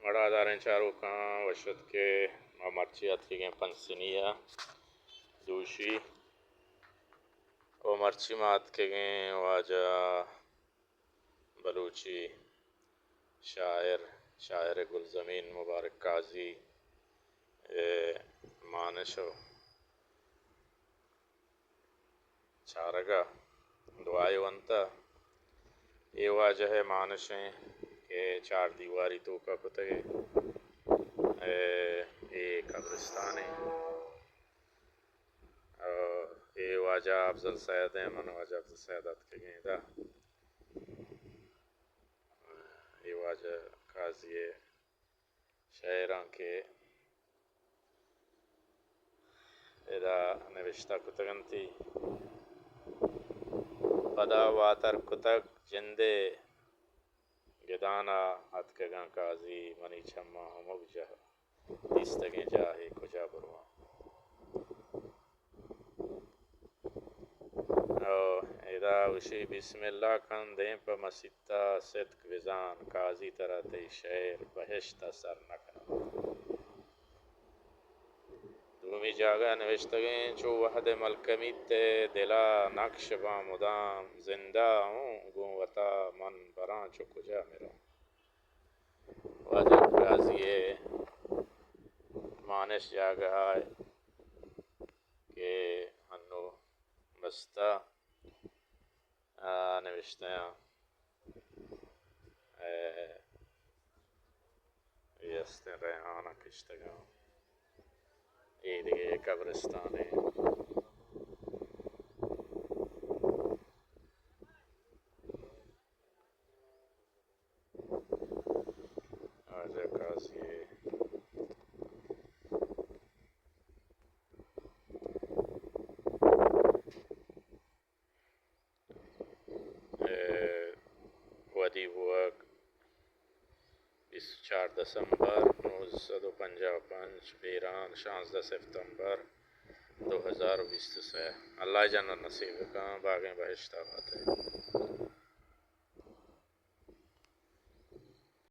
مڑاداریں چاروکاں، وش اتکے۔ ما مرچی اتکگیں پنچ سنی ءَ دوشی، او مرچی ما اتکگیں واجہ بلوچی شاعر، شاعر گلزمین مبارک قاضی ءِ مانش ءُ چارگ ءَ دعائے ونتہ۔ اے واجہ ءِ مانش ایں کہ چار دیواری توکا کتگ ایں۔ اے، اے قبرستان ایں۔ ءُ اے واجہ افضل سید ایں، من واجہ افضل سید اتکگیں ادا۔ اے واجہ قاضی ءِ شعراں کہ ادا نبشتہ کتگ انتی۔ پدا واتر کتگ جندے گدان ءَ اتکگاں قاضی، منی چماں ہمک جاہ دیستگیں جاہے کجا برواں۔ او ادا گوشی، بسم اللہ کن دیم پہ مسیت ءَ صدق بزان، قاضی ترا تئی شعر بہشت ءَ سر نہ کناں۔ دومی جاگہ نوشتگیں، چو وہد ملکمیت ءِ دل ءَ نقش باں مدام، زندہ اوں گوں وتا من براں چو کجا مراں۔ واجہ قاضی ءِ مانش جاگہ ءَ کہ انوں بستہ ءَ نوشتہ آں۔ اے، اے استیں ریحانہ کشتگاں۔ اے دگہ قبرستانے۔ واجہ قاضی ءِ۔ اے، ودی بوگ بیست چار دسمبر نوزدہ سد و پنجاہ و پنچ، بیران شانزدہ ستمبر دو ہزار و بیست و سہ۔ اللہ جنت نصیب بکاں، باغیں بہشت آباد ءَ۔